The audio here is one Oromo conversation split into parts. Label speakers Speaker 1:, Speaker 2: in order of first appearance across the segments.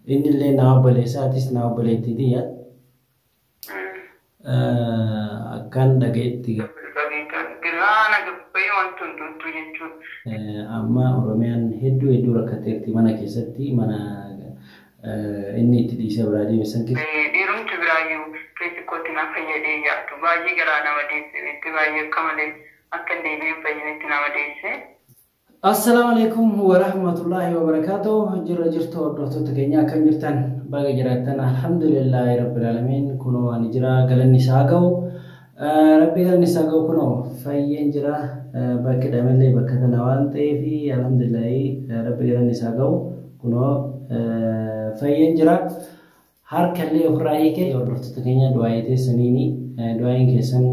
Speaker 1: Inni illee naa obboleessa atis naa obboleettii tiyya. Akkan dhaga'etti
Speaker 2: Galaana gabbee wanti hundumtuu jechuudha.
Speaker 1: Amma Oromiyaan hedduu hedduu rakkatteerti mana keessatti mana inni itti dhiisee biraa deeme san keessa.
Speaker 2: Dhiirumti biraayyuu keessi kootti na fayyadee yaadu baay'ee garaa nama deesse beekte baay'ee akka malee akka hin deebi'ee hin fayyinetti nama deesse.
Speaker 1: Assalaamu alaikum warahmatullaahi wabarakaatuh. Jirra jirtu hordoftoota keenya, akkam jirtan? Baga jiraattan. Alhamdulillahi rabbil aalamiin. Kunoo ani jira, galanni isaa ga'u. Rabbi galanni isaa ga'u, kunoo fayyeen jira. Bakki dhamallee bakka tana waan ta'eef alhamdulillahi, rabbi galanni isaa ga'u, kunoo fayyeen jira. Harkallee ofirraa hiike. Hordoftoota keenya, du'aayii teessaniini, du'aayiin keessan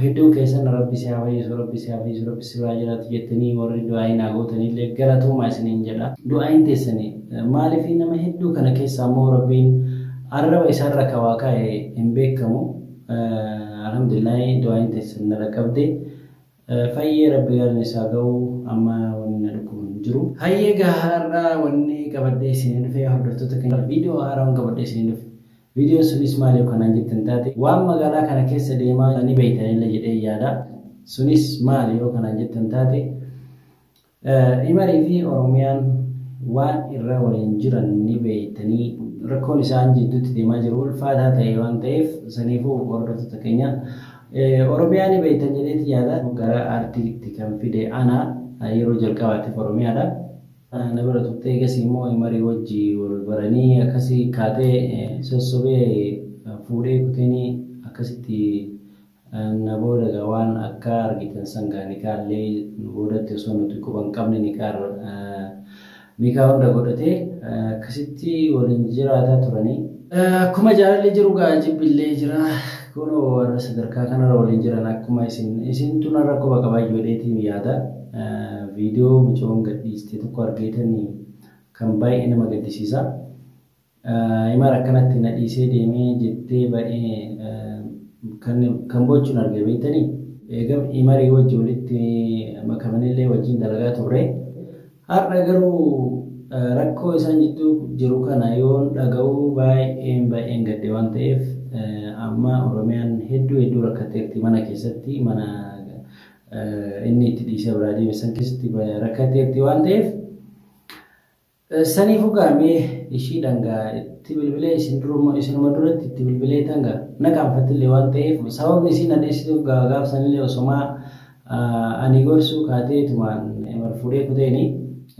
Speaker 1: hedduun keessan "Rabbi si haa fayyisu, Rabbi si haa fayyisu, Rabbi si biraa jiraatu" jettanii warri du'aayii naa gootanillee galatoomaa isiniin jedha. Du'aayiin teessanii maaliif nama hedduu kana keessaa immoo Rabbiin arraba isaarra kawaa kaa'e hin beekamu. Alhamdulillahi, du'aayiin teessan na dhaqqabde. Fayyee, Rabbi galanni isaa ga'u, amma wanni na dhukkubu hin jiru. Hayyee gaa, har'a wanni qabadhee isinii dhufe, hordoftoota keenya, viidiyoo haaraan qabadhee isinii dhufe. Viidiyoon sunis maali yoo kanaan jettan taate, waan magaalaa kana keessa deemaa ni beeytanillee jedhee yaada. Sunis maali yoo kanaan jettan taate, Imarii fi Oromiyaan waan irra waliin jiran ni beeytanii, rakkoon isaan jidduutti deemaa jiru ulfaataa ta'e waan ta'eef, saniifuu hordoftoota keenya, Oromiyaa ni beeytan jedheeti yaada. Gara aartiitti kan fide ana yeroo jalqabaatiif Oromiyaadha. Na bira turte, eegas immoo Imarii wajji wal baranii akkasii kaatee sossobee fuudhee kuteenii akkasitti na booda gaa waan akka argitan san gaa nikaallee nu boodatti osoo nuti quba hin qabne nikaa hunda godhatee akkasitti waliin jiraataa turanii. Akkuma jaalalli jiru gaa jibbillee jira. Kunoo warra sadarkaa kanarra waliin jiran akkuma isin isintu narra quba qabaa jedheetiin yaada. Viidiyoo mucoon gadhiiste tokko argeetanii kan baay'ee nama gaddisiisa. Imar akkanatti na dhiisee deemee jettee baay'ee kan bochuun arge beektanii. Eegam Imarii wajji walitti makamanillee wajjin dalagaa turre. Har'a garuu rakkoo isaan jidduu jiru kana yoon dhaga'u baay'een baay'een gadde waan ta'eef, amma Oromiyaan hedduu hedduu rakkatteerti mana keessatti mana inni itti dhiisee biraa deeme san keessatti rakkatteerti waan ta'eef, saniifuu gaamee ishii dhangaa itti bilbilee isin duruma isinuma duratti itti bilbilee tanga na qaanfattillee waan ta'eef, sababni isiin na dheessituuf gaaf sanillee osomaa ani gorsuu kaateetumaan Imar fuudhee kuteeni,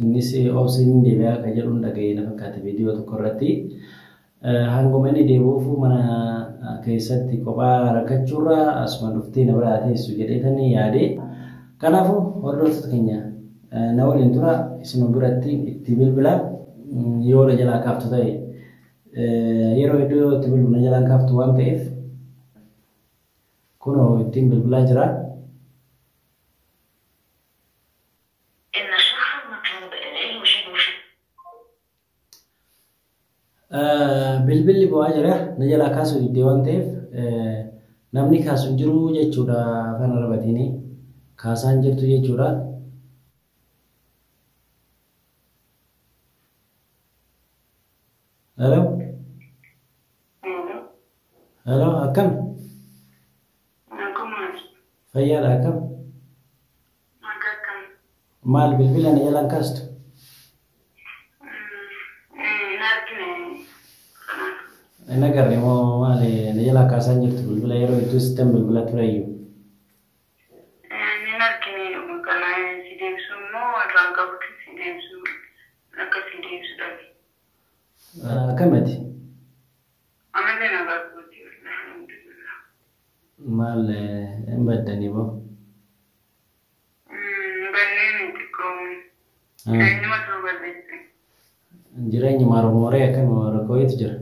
Speaker 1: innis obsiin deebi'aa akka jedhuun dhaga'ee na fakkaate viidiyoo tokko irratti. Hanguma inni deebi'uufuu mana keessatti kophaa rakkachuurra asuma dhuftee na biraa teessu jedheetanii yaade. Kanaafuu hordoftoota keenya, na waliin tura, isinuma biratti itti bilbila. Yoo na jalaa kaaftu ta'e, yeroo hedduu yoo itti bilbilu na jalaan kaaftu waan ta'eef, kunoo ittiin bilbilaa jira.
Speaker 3: إن الشخص المطلوب لا يوجد في
Speaker 1: Bilbilli bu'aa jira, na jalaa kaasuu diddee waan ta'eef, namni kaasu hin jiru jechuudha, afaan Arabatiin kaasaan jirtu jechuudha. Hello? Hello, akkam?
Speaker 2: Nagumaati.
Speaker 1: Fayyaadha, akkam?
Speaker 2: Nagaa akkam?
Speaker 1: Maal bilbila na jalaan kaastu?
Speaker 2: Hin argine.
Speaker 1: Hin agarre moo maali na jalaa kaasaan jirtu bilbila? Yeroo hedduu sittan bilbila tureyyuu.
Speaker 2: Hin argine, kana si deebisu immoo irraan qabutti si deebisu akka si deebisu dhabe.
Speaker 1: Akkamati?
Speaker 2: Amallee nagaa kooti, alhamdulillah.
Speaker 1: Maal hin baddanii boo?
Speaker 2: Banneen xiqqoo eenyuma ta'uu balleesse.
Speaker 1: Jireenyi maarmooree akkam, rakkoo wayiitu jira?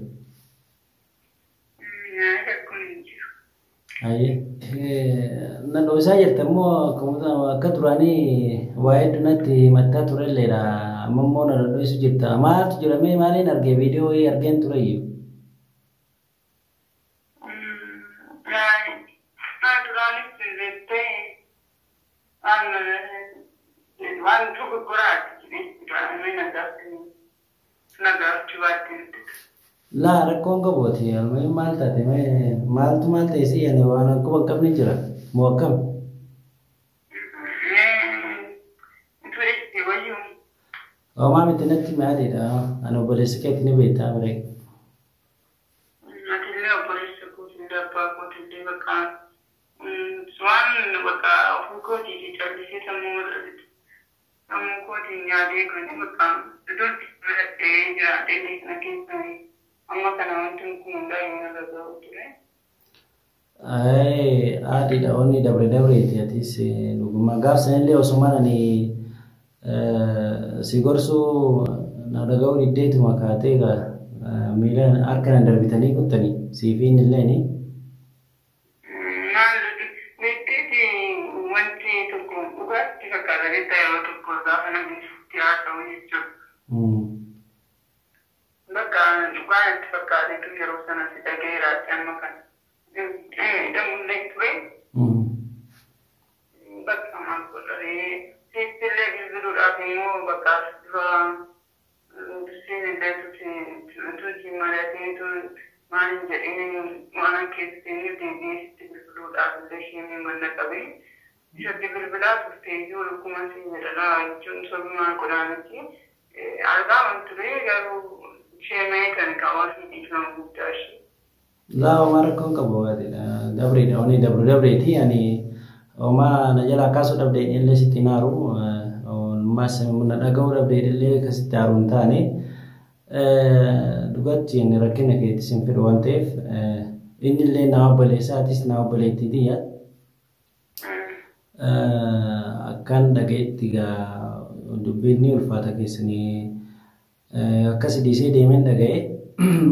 Speaker 2: Nyaata kun hin jiru.
Speaker 1: Ayyee. Na dho'isaa jirta immoo akka duraanii waa hedduu natti himattaa turelleedha. Amma immoo na dhodhoisu jirta. Maaltu jira mee, maaliin argee? Viidiyoo wayii argeen tureyyuu.
Speaker 2: Duraanis beektee waan waan dogoggoraati jedhee duraanii na gaafatanii. Na gaafachuu baattee nuti.
Speaker 1: Laa rakkoon qabuuti. Almuhim maal taate mee maaltu maal ta'e si ani waan quba hin qabne jira. Moo akkam?
Speaker 2: Ture si wayyuu.
Speaker 1: Homaa miti natti maaliidha? Ani obboleessa keetti ni beektaa bare.
Speaker 2: Atillee obboleessa kootillee abbaa kootillee bakka waan bakka ofii kootiitii callisee sammuu sammuu kootiin yaadee kan bakka iddootti fudhadhee jiraadhee kana keessa amma kana wanti kun hundaa hin irra ga'u ture.
Speaker 1: Adiidha onni dabre dabreeti atis dhuguma gaaf sanillee osuma ani si gorsuu na dhaga'uu diddeetuma kaatee egaa miila harka na darbitanii kuttanii siifi innilleeni.
Speaker 2: Maal beekteeti wanti tokko dhugaatti fakkaata beektaa yeroo tokko gaafa namni sitti haasa'u jechuudha. Bakka dhugaa natti fakkaateetu yeroo sana si dhaga'eeraatti amma kana. Hidhamullee ture. Bakka maal godharee siittillee bilbiluudhaaf immoo bakka as dura siin illee tuuti mari'atee maal hin jedhin waan keessatti deebi'ee sitti bilbiluudhaaf illee isheen manna qabee isatti bilbilaa turte iyyuu lukkuma siin jedhadha jechuun sobi maal godhaa miti. Argaa waan ture garuu ishee mee kan qabaafii dhiifama guddaa ishee.
Speaker 1: Laa homaa rakkoon qabu dabreedha onni dabru dabreeti ani homaa na jalaa kaasuu dhabde illee sitti hin aaru ammas na dhaga'uu dhabde illee akkasitti aaru hin taane dhugatti inni rakkina keetti sin fedhu waan ta'eef inni illee na obboleessaatis na obboleettiiti yaa. Akkan dhaga'etti egaa dubbiin ni ulfaata keessanii akka si dhiisee deemeen dhaga'e.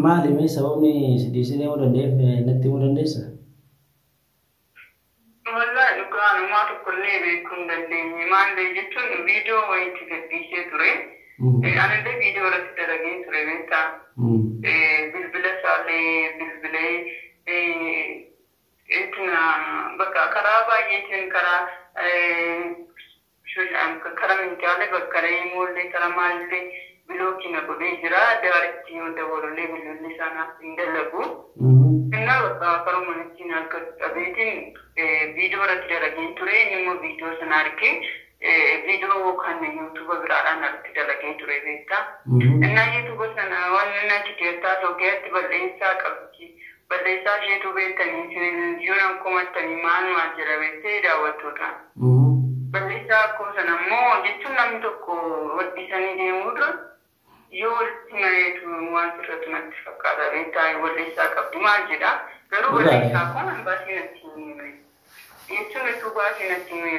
Speaker 1: Maali mee sababni si dhiisee deemuu danda'eef natti himuu dandeessa?
Speaker 2: Wallahi dhugaa anumaa tokkollee beekuu hin dandeenye. Maallee jechuun viidiyoo wayiitti gadhiisee ture. Anillee viidiyoo irratti dalagee ture beektaa. Bilbila isaallee bilbilee ittina bakka karaa baay'eetiin karaa karaa miidiyaalee bakka immoollee karaa maalillee bilookii na godhee jira. Daaritti yoo dabalullee bilbilli isaa naaf hin dalagu. Innaa bakka karuma ittiin harka qabeetiin viidiyoo irratti dalagee ture. Inni immoo viidiyoo sana argee viidiyoo kan yuutuuba biraadhaan irratti dalagee ture beektaa. Innaa yuutuuba sana waan inni achi keessaa ta'u keessatti balleessaa qabdi. Balleessaa isheetu beektanii isin yoo nan komattanii maal maal jedha beektee daawwattoota. Balleessaa akkoo sana immoo jechuun namni tokko hodhisanii deemuudha. Yoo walitti mareetu waan sirratu natti fakkaata beektaa balleessaa qabdi maal jedha. Garuu balleessaa kun an baasii natti hin himne. Jechuun utuu baasii natti himee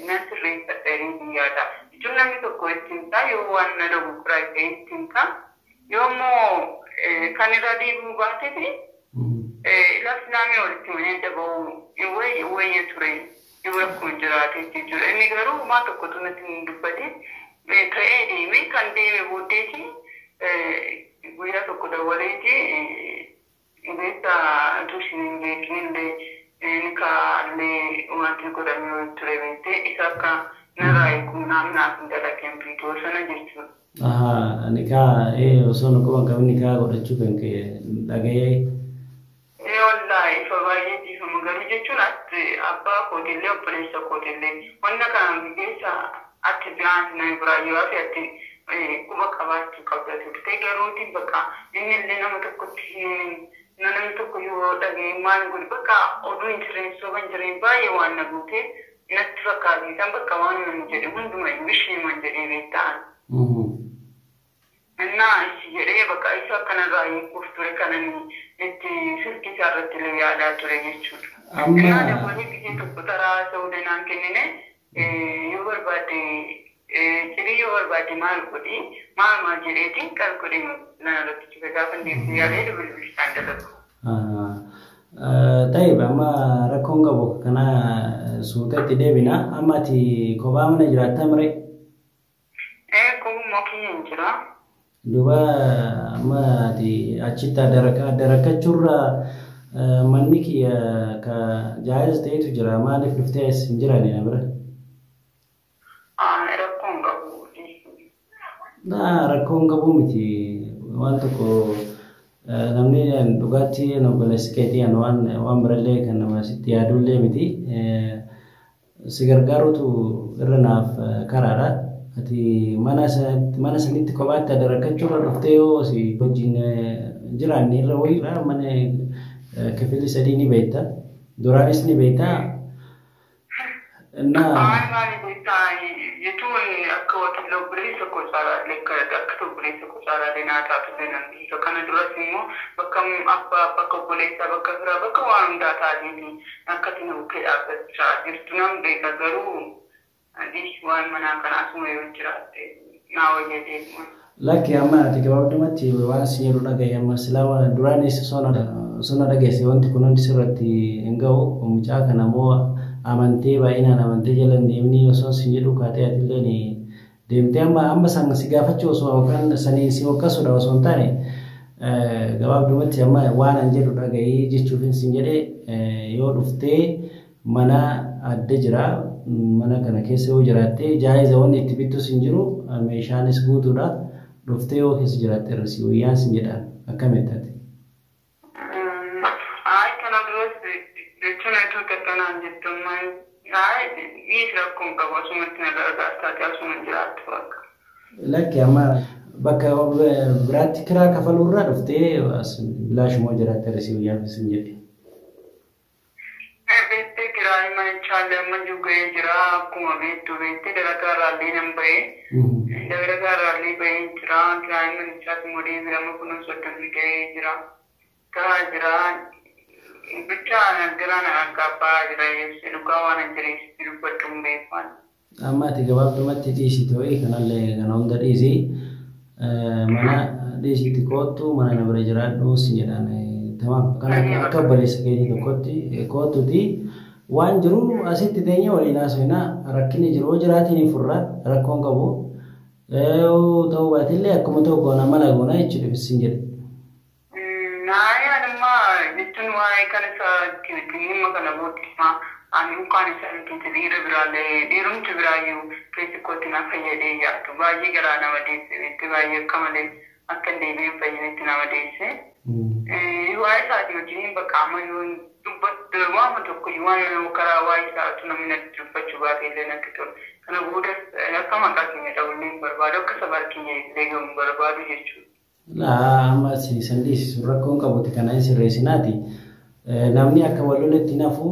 Speaker 2: nan sirreeffadha jedhee yaada. Jechuun namni tokko ittiin ta'a yoo waan na dogoggora ta'e ittiin ta'a. Yoo immoo kan irra deebi'uu baateef lafti naamii walitti manee daba'uu wayya ture. Yoo akkuma jiraate jechuudha. Inni garuu waan tokkotu natti hin dubbate. Ka'ee deeme kan deeme booddeeti guyyaa tokko dawwaleeti beektaa utuu isin hin beekin illee ni kaallee wanti godhamee ture beektee isa akka narraa eeguu naaf hin dalageen viidiyoo sana jechuudha.
Speaker 1: Ahaa, nikaa osoo nu quban qabin nikaa godhachuu kan kee dhaga'ee.
Speaker 2: Wallaahi ifa baay'ee dhiifama garuu jechuun ati abbaa kootillee obboleessa kootillee wanna kana keessa ati biraan nama biraa yoo hafe ati quba qabaachuu qabda turte garuuti bakka inni illee nama tokkotti hin himin namni tokko yoo dhaga'e maal godhu bakka oduu hin jireen soba hin jireen baay'ee waan na guute natti fakkaate isaan bakka waan namni jedhe hunduma isheeman jedhee beektaan. Innaa itti jedhee bakka isa akkanarraa hiikuuf ture kanan itti silkii isaa irratti illee yaalaa ture jechuudha. Innaa dabalee gisee tokko taraa ta'uu danaan kennine yoo barbaade cirii yoo barbaade maal godhi maal maal jedheetiin qal godhee nan irratti cufe gaafa deemsee yaalee bilbilli isaan dalagu.
Speaker 1: Tayyib amma rakkoon qabu kana suutatti deebina amma ati kophaa mana jiraattaa miree?
Speaker 2: Kophumaa kiyya hin jira.
Speaker 1: Duuba amma ati achitti adda rakkachuurra manni kiyya ka jaayiz ta'etu jira maaliif dhuftee as hin jiraanne na bira?
Speaker 2: Rakkoon qabu.
Speaker 1: Naa rakkoon qabu miti waan tokko namni dhugaatti obboleessi keetii waan birallee kan nama sitti yaadullee miti. Si gargaaruutu irra naaf karaadha. Ati mana sanitti kophaatti adda rakkachuu irra dhuftee yoo si wajjin jiraanne irra wayiidha. Mana kifilli sadii ni beekta. Duraanis ni beekta.
Speaker 2: Waan maali beektaa jechuun akka wakiila obboleessa koo caalaallee akka obboleessa koo caalaallee naa taatullee nan beeka. Kana duras immoo bakka abbaa bakka obboleessaa bakka firaa bakka waan hundaa taateeti akkati na bukkee dhaabbachaa jirtu nan beeka garuu waan manaa kana asuma yoo jiraatte naa wayya deemu.
Speaker 1: Lakki amma ati gabaabdumatti waan si jedhu dhagaye amma silaa duraanis sona dhageesse wanti kun hundi sirratti hin ga'u mucaa kana immoo amantee baay'inaan amantee jala hin deemni osoo si jedhu kaatee atillee deemtee amma amma san si gaafachuu osoo yookaan saniin si hokkasuudha osoo hin taane gabaabdumatti amma waan an jedhu dhagayee jechuufin sin jedhe yoo dhuftee mana adda jira mana kana keessa yoo jiraatte jaayiza wanni itti bittus hin jiru meeshaanis guutuudha. Dhuftee yoo keessa jiraatte irra si wayyaan sin jedhaan akkamitti ati?
Speaker 2: Ayi kana duras jechuun itoo takkanaan jettummaan ayi dhiis rakkoon qabu asumatti na gargaartaati asuma jiraattu bakka.
Speaker 1: Lakki amma bakka biraatti kiraa kafaluurraa dhuftee bilaashumoo jiraatte irra si wayyaan sin jedhe.
Speaker 2: Beektee kiraayi manichaallee amma jiru ga'ee jira akkuma beektu beektee dalagaa irraallee nan ba'ee. Dalagaa irraallee ba'ee jira kiraayi manichaas immoo deebi'ee amma kunuun soddomni ga'ee jira. Gahaa jira bicha gara na abbaa jira dhugaa waan hin jireessitti dubbadhu hin beekan.
Speaker 1: Amma ati gabaabdumatti dhiisite wayii kanallee kana hunda dhiisi mana dhiisiti koottu mana na bira jiraadhu si jedhaan tamaam kana akka obboleessa keetii tokkotti koottuti waan jiru asitti teenyee waliin haasofna rakkinni jiru jiraatiin furra rakkoon qabu ta'uu baatillee akkuma ta'u goona mala goona jechuudha sin jedhe.
Speaker 2: Naayaan amma jechuun waa'ee kana isaatti dhimma kana booddee ani mukaan isaanii dhiira biraallee dhiirumti biraayyuu keessi kootti na fayyadee yaadu baay'ee garaa nama deesse beekte baay'ee akka malee akka hin deebiin fayyadetti nama deesse. Waa'ee isaatii wajjin bakka amma yoo dubbadhu waama tokko waan karaa waa'ee isaatu namni natti dubbachuu baate illee natti tola. Kana booda akka maqaa keenya dha'ullee hin barbaadu akka sabaa keenya illee gahu hin barbaadu jechuudha.
Speaker 1: Laa amma san dhiisisu rakkoon qabuti kana hin sirreessinaati. Namni akka wal lolletti nafu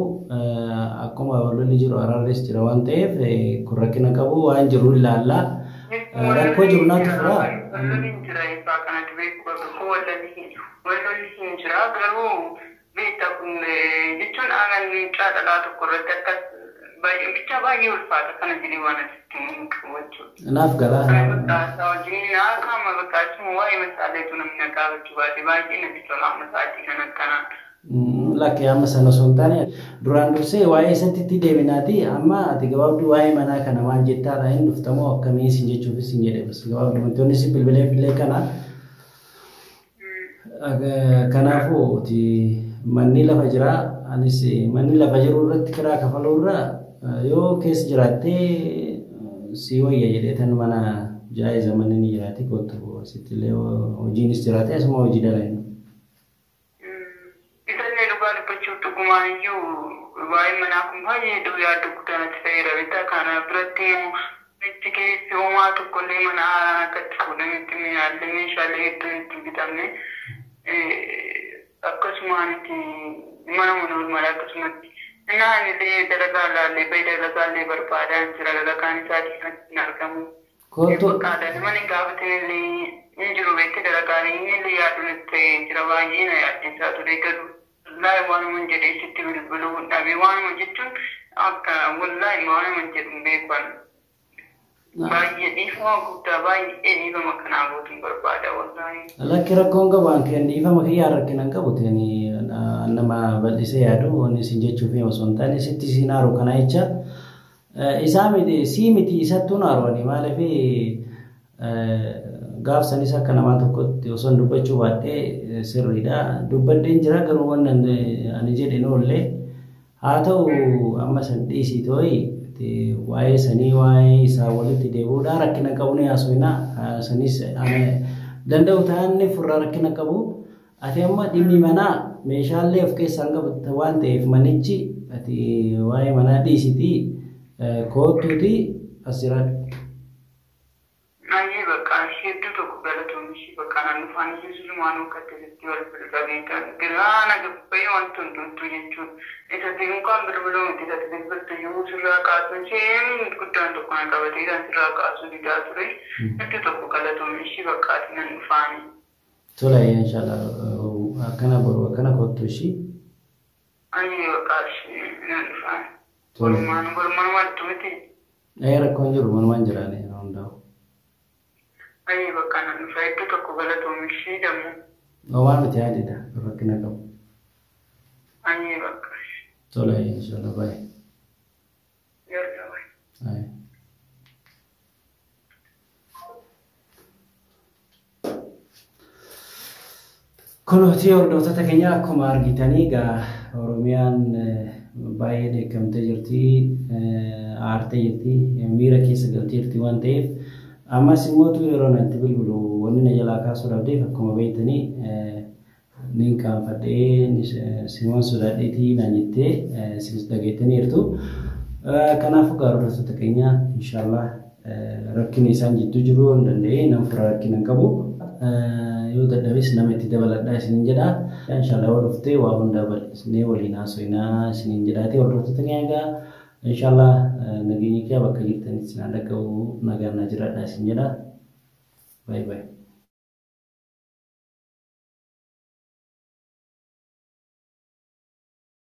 Speaker 1: akkuma wal lolli jiru araarris jira waan ta'eef kun rakkina qabu waan jiru ilaallaa. Rakkoo jiru naatu furaa.
Speaker 2: Wallolli hin jira ifaa kanatti beeku bakka wallolli hin jira garuu beektaa kun jechuun aannan mucaa dhalaa tokko irratti akkas bicha baay'ee ulfaata kana jedhee waan asitti hin qabu jechuudha.
Speaker 1: Naaf galaa.
Speaker 2: Bakka wajjin naa qaama bakka achuma waa'ee masaaleetu namni na gaafachuu baate baay'ee natti tola amma sa'aatii kana akkanaan.
Speaker 1: Lakki amma sana osoo hin taane duraan dursee waa'ee isatti itti deebinaati amma ati gabaabduu waa'ee manaa kana maal jettaadha hin dhuftamoo akkamii isin jechuufis hin jedhe bas gabaabduu wantoonni si bilbilee filee kana. Kanaafuu manni lafa jira anis manni lafa jiru irratti kiraa kafaluu irra yoo keessa jiraattee si wayya jedhee tan mana jaayiza manni ni jiraate kottu asitti illee hojiinis jiraate asuma hojii dalagna.
Speaker 2: Isallee dhugaa dubbachuuf dhugumaan iyyuu waa'ee manaa kun baay'ee yaaddu guddaa natti ta'eera beektaa kana biratti immoo itti keessi homaa tokkollee mana haaraan akkatti fuudhametti meeshaalee meeshaalee hedduun itti bitamne akkasumaan itti mana mana akkasumatti naan illee dalagaa laallee bayi dalagaallee barbaadaa jira dalagaan isaatii kanatti hin argamu.
Speaker 1: Kottu
Speaker 2: Bakka mana gaafatin illee hin jiru beekte dalagaan inni illee yaadu natti ta'ee jira baay'ee na yaaddeessaa ture garuu wallaahi waanuma jedhee sitti bilbiluu hin dhabe waanuma jechuun akka wallaahi waanuma jedhu hin beeku ani. Baay'ee dhiifama guddaa baay'ee dhiifama kanaa gootuun barbaada wallaahi.
Speaker 1: Lakki rakkoon qabu an kan dhiifama kiyyaa rakkina hin qabu ta'anii nama bal'isee yaadu wanni isin jechuuf osoo hin taane sitti siin haaru kana jecha isaa miti sii miti isattuun haaruwani maaliif gaafsanis akka namaa tokkotti osoo hin dubbachuu baadhee sirriidha dubbadheen jira garuu waan ani jedhe noollee haa ta'u amma san dhiisii tooyi Itti waa'ee sanii waa'ee isaa walitti deebi'uudha rakkina qabu ni haasofna. Sanis danda'u ta'an furraa rakkina qabu. Ati amma dhimmi manaa meeshaalee of keessaa hin qabu waan ta'eef manichi ati waa'ee manaa dhiisitii koottuuti as jiraadhu.
Speaker 2: Ayyee bakka hedduu tokko galatoon ishee bakka naan dhufaan iyyuu silumaan uffatti wal bilbileetan giraana gabbee wanti hundumtuu jechuun isatti mukaan bilbiluu miti isatti bilbiltu iyyuu sirraa kaasuun isheen guddaan tokko na qabatee kan sirraa kaasuu didaa ture hedduu tokko galatoon ishee bakka ati nan dhufaani.
Speaker 1: Tola inshallah akkana boru akkana kottu ishii.
Speaker 2: Ayyee bakka ishee nan dhufaani.
Speaker 1: Tola.
Speaker 2: Walumaan walumaan maaltu miti.
Speaker 1: Ee rakkoon jiru manumaan jiraane yeroo hundaa'u.
Speaker 2: Ayyee bakka nan dhufa hedduu tokko galatoon ishee dammu.
Speaker 1: Waan miti yaadidha rakkina qabu.
Speaker 2: Ayyee bakka.
Speaker 1: Tola inshallah baay'ee.
Speaker 2: Yeroo.
Speaker 1: Baay'ee. Kunuuti hordoftoota keenya akkuma argitanii egaa Oromiyaan baay'ee dheekkamtee jirti, aartee jirti, miira keessa galtee jirti waan ta'eef ammas immoo yeroo natti bilbilu wanni na jalaa kaasuu dhabdeef akkuma beektanii niin qaanfadhee siman sodaadheetii naan jettee isinis dhageettaniirtu. Kanaafuu egaa hordoftoota keenya inshaallah rakkinni isaan jidduu jiru hin danda'e nama fura rakkina hin qabu. Yoo dadhabes nama itti dabaladhaa isiniin jedha. Inshaallah yoo dhuftee waa hunda bal'isnee waliin haasofnaa isiniin jedhaati hordoftoota keenya egaa inshaallah nageenyi kee bakka jirtanitti isin haa dhaqqabu nagaan naa jiraadhaa isin jedha. Baay'ee baay'ee.